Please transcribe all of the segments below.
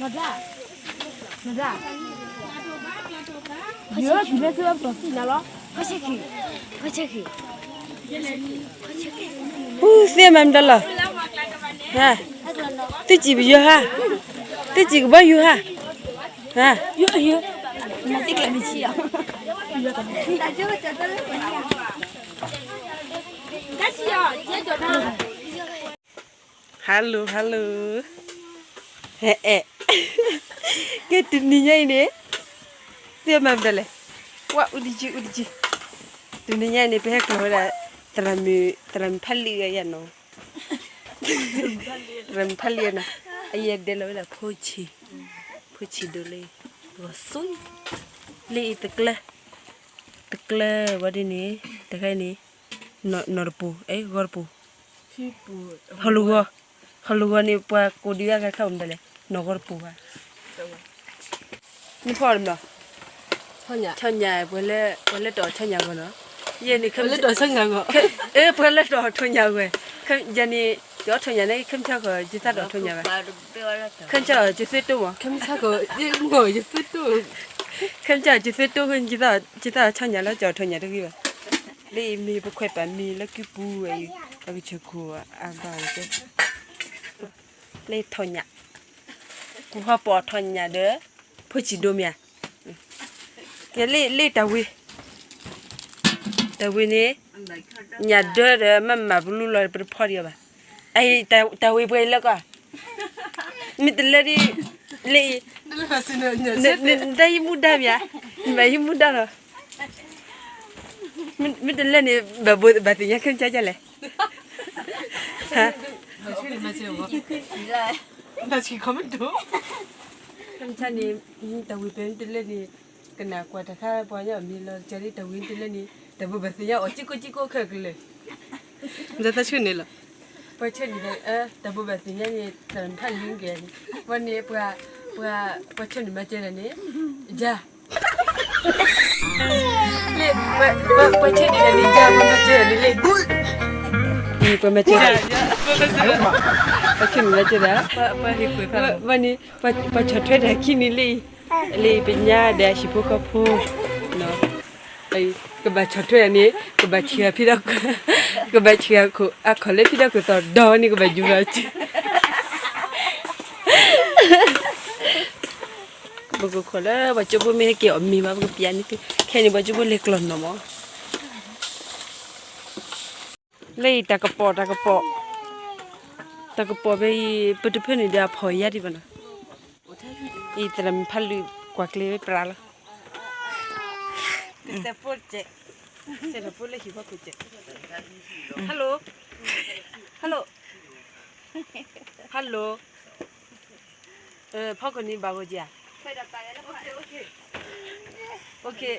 နဒၣ်, နဒၣ်, ယဲ တုၤလၢသုဝဲပတီၢ်သံနၤလီၤ, ဖီဆဲခံ, ဖီဆဲခံ, ဟူသ့မၤမတၤလီၤ, သုစံးပယီၤဟါ, သုစံးကဘီယူၤဟါ, ယဲ, ယဲ, မၤသ့ကျဲမ့ၢ်ဆံၣ်, တၢ်ကၠိကၠီတၢ်လၢပှဲၤန့ၣ်ဧါ. Hello, hello. အဲ, ကဲတနံၤညါအံၤန့ၣ်, သ့ၣ်မၤမတၤလဲၣ်, ဝဲအူတကံ အူတကံ, တနံၤညါအံၤန့ၣ် ပဟဲကျီၤဝဲဒၣ် သရၣ်မုၣ်, သရၣ်မုၣ်ဖးလံၣ်အယဲၢ်နီၤ, သရၣ်မုၣ်ဖးလံၣ်နီၤ, အယဲၢ်ဒဲးလီၤဝဲဒၣ်ဖိဆံး, ဖိဆံးဒိၣ်လၢဂီၤစူၤ, လၢအံၤတကျၢၤ, တကျၢၤဝဲဒ်န့ၣ်, တခါအံၤန့ၣ်, နီၢ်တပူၤ, အဲ ဂီၤတပူၤ, ဟီၣ်လူၤဂီၤ, ဟီၣ်လူၤဂီၤန့ၣ် ပှၤကိးဒံးဘၣ်ခဲခါမတၤလဲၣ်, နီၢ်ဂီၤတပူၤဘၣ်, နဖီၣ်တမီၤ, ဆီညၣ်, ပှၤလၢတီၢ်ဆီညၣ်ဂီၤနီၤ, ယဲန့ၣ်, ပှၤလၢတီၢ်ဆီညၣ်ဂီၤ, ယၤန့ၣ်, ယအီၣ်ဆီညၣ်န့ၣ် ခဲမုၢ်ဆါခီ ယသးတီၢ်ဆီညၣ်ဘၣ်, ခဲမုၢ်ဆါခီ ယသ့တိၢ်မီၤ, ခဲမုၢ်ဆါခီ ယသ့တိၢ်, ခဲမုၢ်ဆါခီ ယသ့တိၢ်, ယသးဆီညၣ်လၢကၠီၣ်ဆီညၣ်တဂ့ၤဘၣ်, လၢအံၤမ့ၢ်ပခွဲးပာ်မံလၢကုပူၤဝဲအံၤ, ပကဆၢခိၣ်အဘၣ်ဝဲကဲ, လၢဆီညၣ်, ပဟီၣ်ပီၣ်ဆီညၣ်ဒီး, ဖိဆံးဒိၣ်မ့ၢ်ဧါ, ကဲလၢတၢ်ဝံၤ, တၢ်ဝံၤန့ၣ်, ညၣ်ဒၢဒီးမ့ၢ်မၤပလူလီၤပတဖီဒံးအီၤဘၣ်, အအံၤ, တၢ်ဝံၤပှဲၤအံၤလၢကီၢ်, မ့ၢ်တလဲဒ်, လၢအံၤ, နတၢ်ဟံးမူဒါမ့ၢ်ဧါ, နဘၣ်ဟံးမူဒါလီၤ, မ့ၢ်တလဲန့ၣ် ဘၣ်ဘိးဘၣ်သ့ၣ်ညါခဲမုၢ်ဆါဒ်လဲၣ်, ဟါ, ခဲမုၢ်ဆါန့ၣ်, တၢ်ဝံၤပှဲၤမ့ၢ်တလဲန့ၣ်, ကနၣ်ကွၢ်တၢ်ခါပှၤညီအမံၤလီၤ, ကၢ်လံတၢ်ဝံၤမ့ၢ်တလဲန့ၣ် တၢ်ဘိးဘၣ်သ့ၣ်ညါအီၤကံကိကံကိခဲကလဲာ်, မ့ၢ်တၢ်ဆၢန့ၣ်လီၤ, ပှၤဆၢန့ၣ်, တၢ်ဘိးဘၣ်သ့ၣ်ညါန့ၣ် သရၣ်မုၣ်ဖးလံၣ်ကဲန့ၣ်, ပှၤန့ၣ်, ပှၤဆၢန့ၣ်မၤစၢၤတၢ်န့ၣ်, ယၤ လၢ, ပှၤဆၢန့ၣ်တၢ်န့ၣ် ယၤ ပှၤမၤစၢၤတၢ်န့ၣ်လၢ, ပှၤမၤစၢၤ, ပှၤဆၢန့ၣ်မၤစၢၤတၢ်, ဝဲန့ၣ်, ပှၤဆီၣ်ထွဲတၢ်ခံန့ၣ်လၢ, လၢပညါဒီးဟံၣ်ဖိဃီဖိ, ကဘၣ်ဆီၣ်ထွဲတၢ်န့ၣ် ကဘၣ်ဆံးအဖံဒီး, ကဘၣ်ဆံးအခိၣ်အခိၣ်လၢဖံဒီးကသီၣ်ဒီးန့ၣ် ကဘၣ်ယူၤလီၤ, ပကခိၣ်လၢပှၤကၠိဖိမ့ၢ်ဟဲက့ၤအီၣ်မ့ၤမး ပကပျးန့ၢ်သု, ခဲအံၤန့ၣ်ပှၤကၠိဖိလဲၤကျီၢ်နီၢ်မး, လၢအံၤတၢ်ကပီၤ, တၢ်ကပီၤ, တၢ်ကပီၤဖဲအံၤ ပတဖၢန့ၣ်ဒီးအဖီၣ်ယါဒံးဘၣ်နီၤ, အံၤသရၣ်မုၣ်ဖးလံၣ်ကွၢ်ကျဲၤဝဲပြးလီၤ, စဲးဖိ, စဲးဖိလၢဟံၣ်ဖိခိၣ်စဲး, hello, hello, hello, ဖီခိၣ်န့ၣ်ဘၣ်ဂီၤက့ၤဧါ,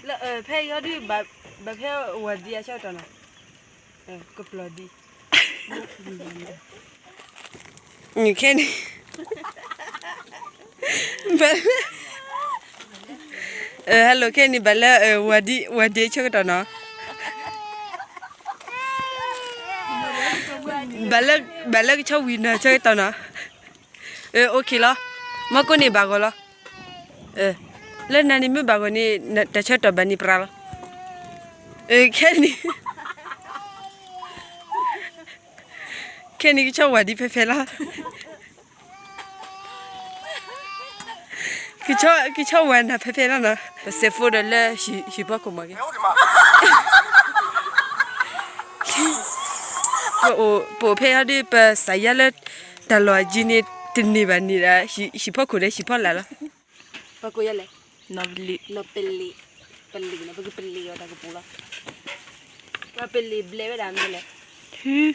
လၢဖဲအံၤဟီဒုး, ဘၣ်ဖဲဝၤဒံအဆၢကတီၢ်နီၤ, ကပျီၤဒံ, ခဲန့ၣ်, hello, ခဲန့ၣ်ဘၣ်လၢဝၤဒံဆၢကတီၢ်နီၤ, ဘၣ်လၢကဆီဝံၤနၤဆၢကတီၢ်နီၤ, အိၣ်ခ့လီၤ, မီၢ်ကိၣ်န့ၣ်ဘၣ်ဂီၤလီၤ, လၢနၤန့ၣ်မ့ၢ်ဘၣ်ဂီၤန့ၣ် တၢ်ဆၢကတီၢ်ဘၣ်န့ၣ်ပြးလီၤ, ခဲန့ၣ်, ခဲန့ၣ်ကဆီဝၤဒံဖဲဖဲလီၤ ကဆီဝၤနၤဖဲဖဲလီၤနီၤ, ပစဲးဖိဒီးလၢဟံၣ်ဖီခိၣ်မးက့ၤ, ပအိၣ်ဖဲအံၤဒီး ပစးယါလၢတၢ်လီၢ်အယံၤန့ၣ် တန့ၢ်ဘၣ်န့ၣ်ဒီး ဟံၣ်ဖီခိၣ်ဒီးဟံၣ်ဖီလာ်လီၤ, ပှၤကိးယၤလဲၣ်, နီၢ်ပလံၤ, ပလံၤ, ပကပလံၤအီၤတၢ်ကပူၤလီၤ, ပှၤပလံၤဘျဲးဝဲဒၣ်မနုၤလဲၣ်,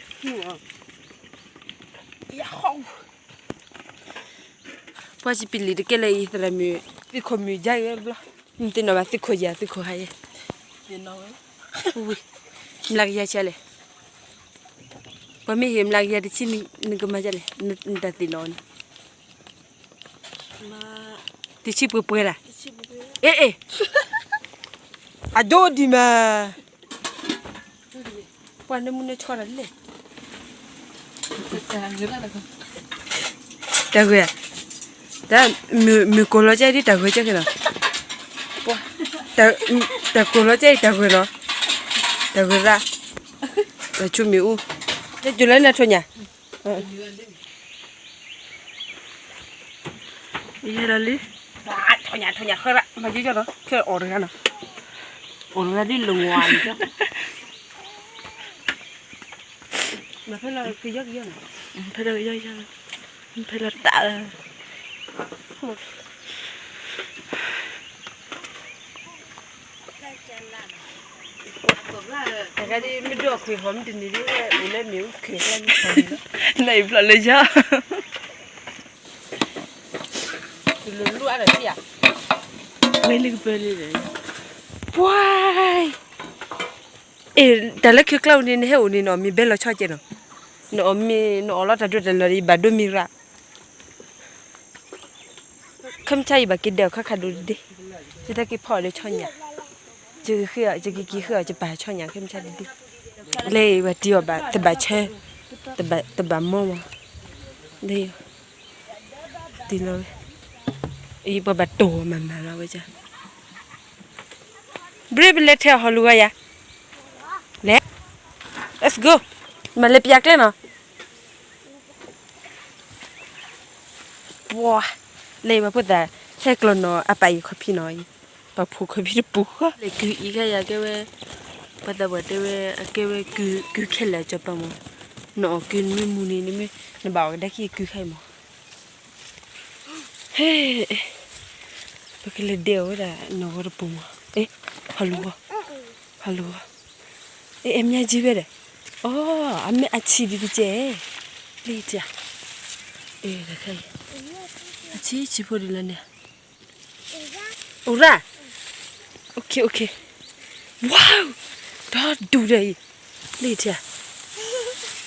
ပှၤစပံးလံၤတကဲလၢအံၤသရၣ်မုၣ်, သုးခိၣ်မုၣ်ယါအံၤဝဲဘျီ, နသ့ၣ်နီၣ်ဘၣ်သုးခိၣ်ယါ သုးခိၣ်ဟါယဲ, ဝံၤ, မျးကယၤဆံးလဲၣ်, ပှၤမ့ၢ်ဟ့ၣ်မျးကယၤတဆံ နကမၤဒ်လဲၣ်, နတၢ်သ့ၣ်နီၣ်န့ၣ်, တဆံပှဲၤပှဲၤဒၣ်, အ့ၣ်အ့ၣ်, အဒိဒံးမး ပှၤနၢမူနၢဆှီတၢ်လဲၣ်, တၢ်ဂ့ၢ်, တၢ်, မုၢ်ကိၢ်လီၤကဲဒ်တၢ်ဂၢၢ်ကဲက့ၤနီၤ, တၢ်ကိၢ်လီၤကဲအံၤတၢ်ဂၢၢ်နီၤ, တၢ်ဂၢၢ်သၣ်, တၢ်ဆူမ့ၣ်အူ, ကၠူလၢနထိၣ်ညၣ်, ယဲဒၣ်လံ, ထိၣ်ညၣ် ထိၣ်ညၣ် ဃၢရၣ် မၤယဲကၠီနီၤ ခဲအီၣ်တဂၤနီၤ, အီၣ်တဂၤဒ်လီၤဝါန့ၣ်ကၠီ, မၤဖဲလီၤကယီကယီနီၤ, ဖဲလီၤကယီကယီ, ဖဲလီၤတၢ် တဂၤဒ်မ့ၢ်ဒိၣ်ခွံာ်ဃီမ့ၢ်တနံၤဒ်ဝဲ အိၣ်လၢမ့ၣ်အူခံာ်လၢမ့ၣ်အူ, နအံၤဖျိးလၢယၤ, တလူၤလူၤအါဒီးထံၣ်ဧါ, ဝဲလၢကပၢလံဒီး, ပှၤ, အ့ၣ် တၢ်လၢခံကျါအိၣ်န့ၣ် နဟဲအိၣ်န့ၣ် နအီၣ်မ့ၤဘဲလီၤဆီကဲနီၤ, နအီၣ်မ့ၤ နအီၣ်လီၤတၢ်ဒိတၢ်လီၢ်ဒီး ယဘၣ်ဒိမ့ၢ်ရၣ် ခဲမုၢ်ဆါအံၤဘၣ်က့ၤဒဲးအီၤခါခါဒိၣ်ဒ့, ယတၢ်က့ၤဖီအီၤဒီးဆီညၣ်, ယကဃ့အီၤ ယကက့ၤဃ့အီၤ ယပာ်ဆီညၣ် ခဲမုၢ်ဆါဒ့ဒ့, လၢဘၣ်တံၤအီၤဘၣ် တဘၣ်ဆၢ, တဘၣ်မီမီ, လၢ, တံၤလီၤဝဲ, အံၤပှၤဘၣ်တိၢ်အီၤမၤမၤလီၤဝဲ, ဘြ့ပလဲၤထဲအဟီၣ်လူၤဂၤယၤ, လဲၤ, let's go, မၤလဲၤပျးကျဲနီၤ ပှၤ, လၢပှၤဖိသၣ်, ဟဲကျီၢ်နီၤ အပာ်အံၤခီဖံနီၤ, ပာ်ဖှိၣ်ခီဖံတပူၤဃီ, လဲၤကုၤအံၤခါယၤကဲဝဲ, ပှၤသးပှၢ်တဲဝဲ အကဲဝဲကုၤခဲလၢာ်အကၠီၤပၤမး, နအီၣ်ကုၤနမ့ၢ်မူန့ၣ် နမ့ၢ်, နဘၣ်အီၣ်ကဒါက့ၤကုၤခဲအံၤမး, ဟဲ, ပကလဲၤဒဲးအီၤဝဲဒၣ်နီၢ်ဂီၤတပူၤမး, အ့, ဟီၣ်လူၤဂီၤ, ဟီၣ်လူၤဂီၤ, အ့ အမ့ၢ်အကၠံဝဲဒီး, အီ, အမ့ၢ်အဆံးဒ်တကဲ, လၢယတၢ်, အ့ တခါအံၤ, အဆံးဆံးဖိဒ်လီၤန့ၣ် အိၣ်ရၣ်, အိၣ်ခ့ အိၣ်ခ့, ဝါ, ဒီဒူၣ်ဒီးအံၤ, လၢယထံၣ်,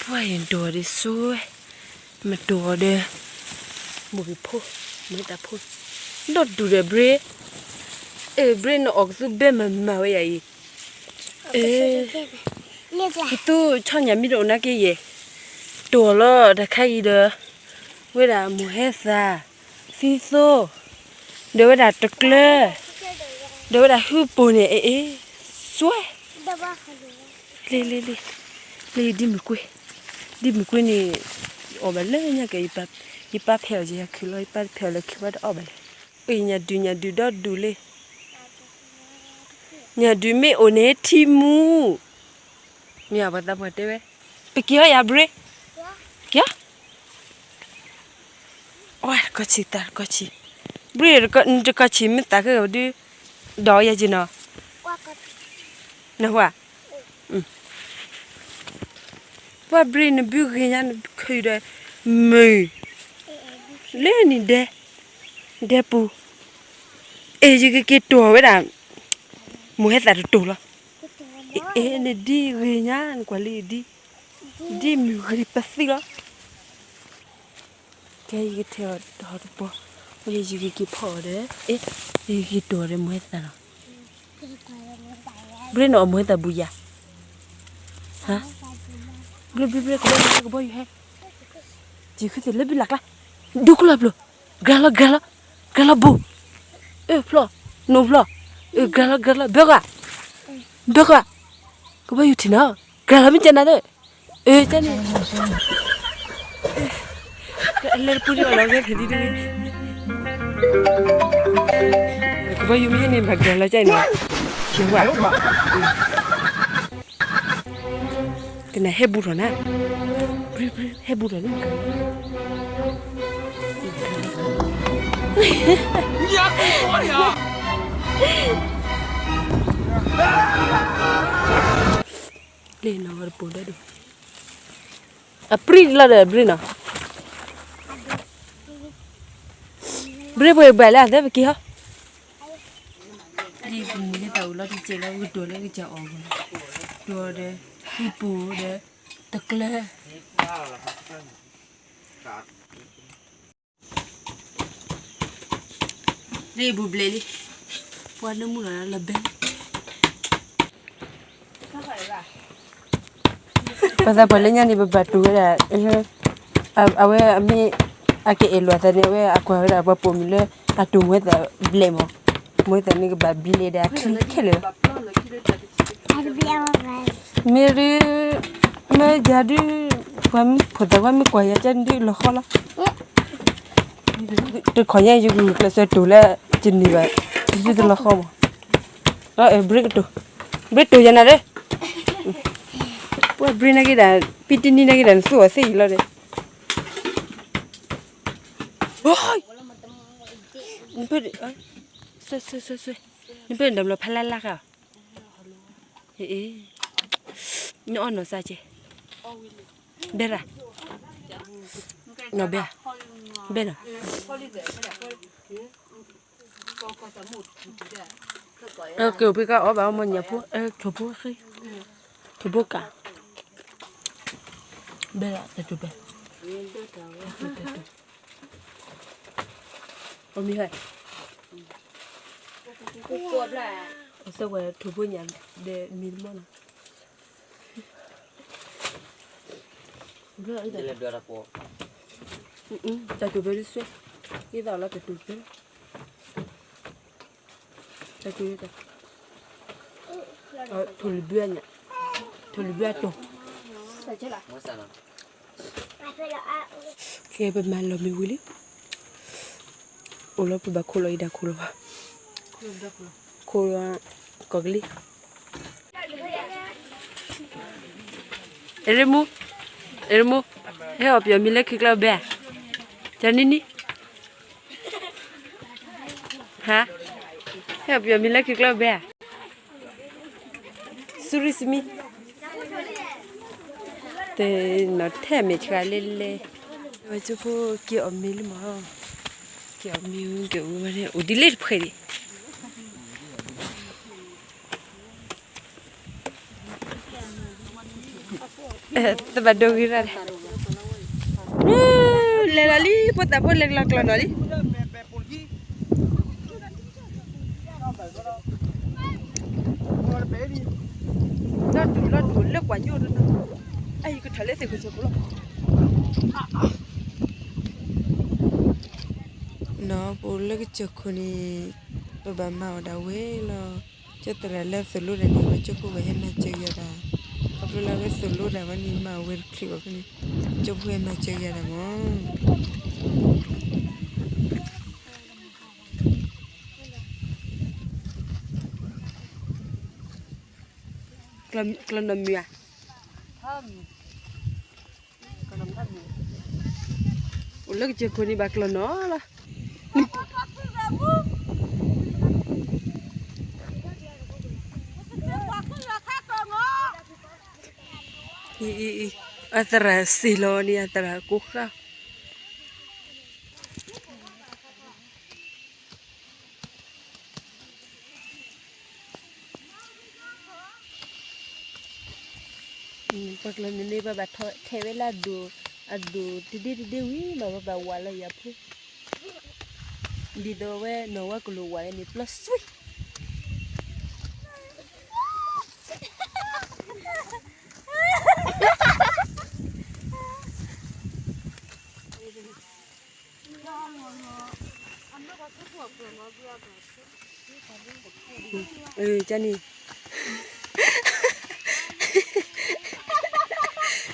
ပှၤအံၤဒိၣ်ဒီးဆိဝဲ, မ့ၢ်ဒိၣ်ဒီး, မိၢ်ဖိ, မိၢ်တၢ်ဖိ, ဒီဒူၣ်ဒီးဘြ့, အ့ ဘြ့နအီၣ်ကသူဘဲမၤမၤဝဲယၤအံၤ, အ့ ကသူဆီညၣ်မ့ၢ်တအိၣ်နာ်က့ယဲၢ်, တိၢ်လီၤတခါအံၤဒီး, ဝဲဒၣ်မိၢ်ဟဲသၣ်, သံသိ, ဒီးဝဲဒၣ်တကျၢ, ဒီးဝဲဒၣ်ဟုပိာ်န့ၣ် အ့ အ့, စွဲ, လ့ လ့ လ့, လ့ ဒ်မုၢ်ကွ့, ဒ်မုၢ်ကွ့န့ၣ်, ယအီၣ်ဘၣ်လၢညါက့ၤ, ယပၢ်ဖဲအီၣ်ယဲယၤခုၣ်လီၤ, ယပၢ်ဖဲအီၣ်လၢခုၣ်ဘၣ်တအီၣ်ဘၣ်လဲၣ်, အ့ ညၣ်ဒုၣ်ညၣ်ဒုၣ်ဒီဒူၣ်လံ ညၣ်ဒုၣ်မ့ၢ်အိၣ်န့ၣ်ထံမူ, မ့ၢ်အပှၤသးပှၢ်တဲဝဲ, ပက့ၤအီယၤဘြ့, က့ၤအီ, ဝဲတကီၢ်ဆံးသးတကီၢ်ဆံး, ဘြ့တကီၢ်ဆံးမ့ၢ်သးခဲဒုး, ဒီးယဲက့ၤနီၤ, နဟူဧါ, ပှၤဘြ့နဘုဂ့ၤညါနခုၣ်ဒီး, မုၢ်, လၢနံၤဒဲ, ဒဲပူၤ, အ့ ယကက့ၤတိၢ်ဝဲဒၣ်, မိၢ်ဟဲသၣ်တတိၢ်လီၤ, အ့ နဒ်ဂ့ၤညါနကွၢ်လံဒ်, ဒ်မုၢ်ဂ့ၤပသံလီၤ, ကဲယကထဲအီၤတဟီၣ်တပီၤ, ယကက့ၤဖီအီၤဒီး, အ့, ယကက့ၤတိၢ်အီၤဒီးမိၢ်ဟဲသၣ်လီၤ, ဘြ့နအီၣ်မိၢ်ဟဲသၣ်ဘူးယၤ, ဘြ့ဘြ့ဘြ့ ကဘီယူၤဟဲ, ကဘီယူၤဟဲ, ယခုသ့ၣ်လၢဘုလၢ်ကျါ, ဒူကလီၢ်ဖျိ, ဂၤလီၤဂၤလီၤ, ဂၤလီၤဘူး, အၢဖျီ, နိၣ်ဖျီ, အၢ ဂၤလီၤဂၤလီၤ ဘၢကွၢ်, ဘၢကွၢ်, ကဘီယူၤထံၣ်နီၤ, ဂၤလီၤမ့ၢ်ကနၤသ့ၣ်, အၢ ကန့ၣ်, အလဲၤတပူၤဒံးအီၤလီၤဂဲၤဖဲဒ်ဒ်, ကဘီယူၤမ့ၢ်ဟဲန့ၣ် ဘၣ်ဂၤလီၤကန့ၣ်, ကနၣ်ဟဲဘူးထီၣ်နၤ, ဟဲဘူးထီၣ်လံ, လ့ၣ်နီၤဝဲတပူၤဒီးဒိၣ်, အပြံလီၤဒီးဘြ့နီၤ, ဘြ့ပှဲၤဘၣ်လၢအသဲပက့ၤဟီ, ဒ်ပမုၢ်ဟဲသၣ်အိၣ်လီၤတကဲးလီၤ ကတိၤလၢကစၢ်အီၣ်, တိၤဒီး, ဟူပူၤဒီး, တကျၢၤ လၢဘူးဘျဲၣ်လံ, ပှၤနၢမူလီၤလၢဘဲလံ, ပသးပှၢ်လၢညါန့ၣ် ပဘၣ်တူၢ်ဝဲဒၣ်, အဝဲအမ့ၢ်, အကအဲၣ်လိာ်သးန့ၣ် အဝဲအကွၢ်ဝဲဒၣ်ပှၤပိာ်မုၣ်လၢ အတိၢ်မူသးဘျဲၣ်မး, မူသးန့ၣ်ကဘၣ်ဘျဲၣ်ဒီးအချံခဲလၢာ်လီၤ. မ့ၢ်ဒုး, မ့ၢ်ယၤဒုး, ပှၤမ့ၢ်ဖိသၣ်ခွါမ့ၢ်ကွၢ်ယၤကဒုးလီၤဃီလီၤ. တခီညါယကကျဲးစၢးတိၢ်လၢ ကန့ၢ်ဘၣ်, ယသုတလီၤဃီမး. ဘျ့ကတိၤ, ဘျ့တိၤယၤနၤဒီး, ပှၤဘျ့နၤက့ဒၣ်, ပံတနံၤနၤက့ဒၣ် နသူအီၤသ့အံၤလီၤဒီး နဖဲ, နဖဲနဒၣ်ဘျီဖးလၢ်လၢ်ဃာ်, နအီၣ်နီၢ်စၢ်က့, ဘဲရၣ်, နီၢ်ဘဲ, ဘဲနီၢ်, ကဲအိၣ်ဖဲကအီၣ်ဘၣ်အီၣ်မ့ၢ်ညၣ်ဖိ, ထိၣ်ဖိဃ့, ထိၣ်ဖိကး, ဘဲရၣ်တတိၢ်ဘဲ အမံၤဟဲ, အစၢဝဲထိၣ်ဖိညၣ်ဒီးမံၤတမီၢ်နီၤ, တၢ်တိၢ်ဘဲတစွဲ, ဟ့ၣ်သးလီၤတတိၢ်ဘဲလီၤ, တၢ်တိၢ်ဘဲတၢ်, ထိၣ်လွံၢ်ဘုညၣ်, ထိၣ်လွံၢ်ဘုအတိၢ် ကဲ ပမၤလီၤမ့ၢ်ဝံၤလံ, အိၣ်လီၤပဘၣ်ခိၣ်လီၤအံၤဒၣ်ခိၣ်လီၤဘၣ်, ခိၣ်လီၤ, ကီၢ်ကလံၤ, အရ့မူ, အရ့မူ, ဟဲအီၣ်ပယီၤမံၤလၢခံကျါဘဲဧါ, ကနံၤနံၤ ဟါ, ဟဲအီၣ်ပယီၤမံၤလၢခံကျါဘဲဧါ, စူရံစမံ, တနီၤထဲမဲာ်ဆှးလဲလဲ, ဝဲကၠိဖိက့ၤအီၣ်မ့ၤလံမး, က့ၤအီၣ်မ့ၤက့ၤအိၣ်ဝဲန့ၣ် အိၣ်ဒ်လဲၣ်တဖှဲးဒံး တဘၣ်ဒိဂ့ၤရၣ်, လဲၤလီၤလံ ဖိသၣ်ဖိလဲၤလီၤကျီၢ်နီၢ်လံ, လီၤဒူၣ်လီၤဒူၣ်လၢပှၤညိၣ်တနီၤ, အအံၤကထီၣ်လၢသ့ၣ်ခိၣ်ဆၢခိၣ်လီၤ, နီၢ်ပအိၣ်လၢကစၢၢ်ခိၣ်န့ၣ်, ပဘၣ်မၤအီၣ်ဒၣ်ဝဲလီၤ, ကၠိသရၣ်လၢသိၣ်လိတၢ်န့ၣ် ပှၤကၠိဖိဘၣ်ဟဲမၤစၢၤက့ၤအီၤဒၣ်, ခီဖျိလၢအဝဲသိၣ်လိတၢ်ဝဲန့ၣ် မၤအီၣ်ဝဲတချုးဘၣ်ဖဲန့ၣ်, ကၠိဖိဟဲမၤစၢၤက့ၤအီၤဒၣ်မး ကျီၢ်နီၢ်မုၢ်ဧါ, အိၣ်လၢကစၢၢ်ခိၣ်န့ၣ်ဘၣ်ကျီၢ်နီၢ်လီၤ, အသရၣ်စ့ၢ်လီၤန့ၣ် အသရၣ်ကိးဃာ် ပှၤကျီၢ်န့ၣ်န့ၣ် ပှၤဘၣ်ထဲးဝဲလၢအဒိၣ်, အဒိၣ်တဒ့တဒ့ဝံၤမး ပှၤဘၣ်ဝးလီၤယၤဖိ, ဒ်သိးဝဲနီၢ်ဝဲကလိာ်ဝးဝဲန့ၣ် ပျီစွံ ကန့ၣ်,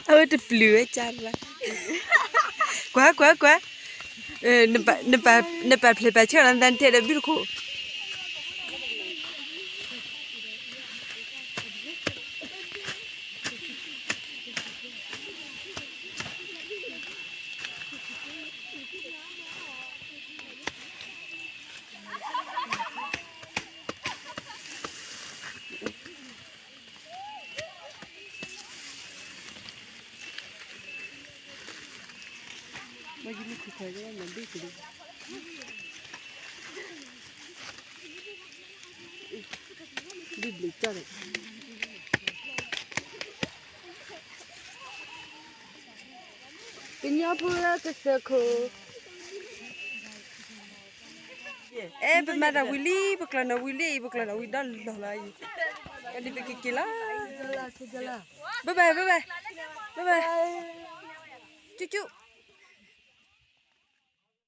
အဝဲတပျုၤဝဲကၢ်လၢ, ကွၢ်ကွၢ်ကွၢ်, နပာ်ဖျဲးပာ်ဆၢလီၤနသး နထဲးဒီးဘုတခိၣ် ကညီဖိလၢကစၢၢ်ခိၣ်, အဲ ပမၤတၢ်ဝံၤလံ ပကျီၢ်နီၢ်ဝံၤလံအံၤ ပကျီၢ်နီၢ်ဝံၤဒီးလီၢ်လီၤအံၤ, ကဒ်ပကက့ၤလီၤ, bye bye bye bye, bye bye, ကၠူၣ်ကၠူၣ်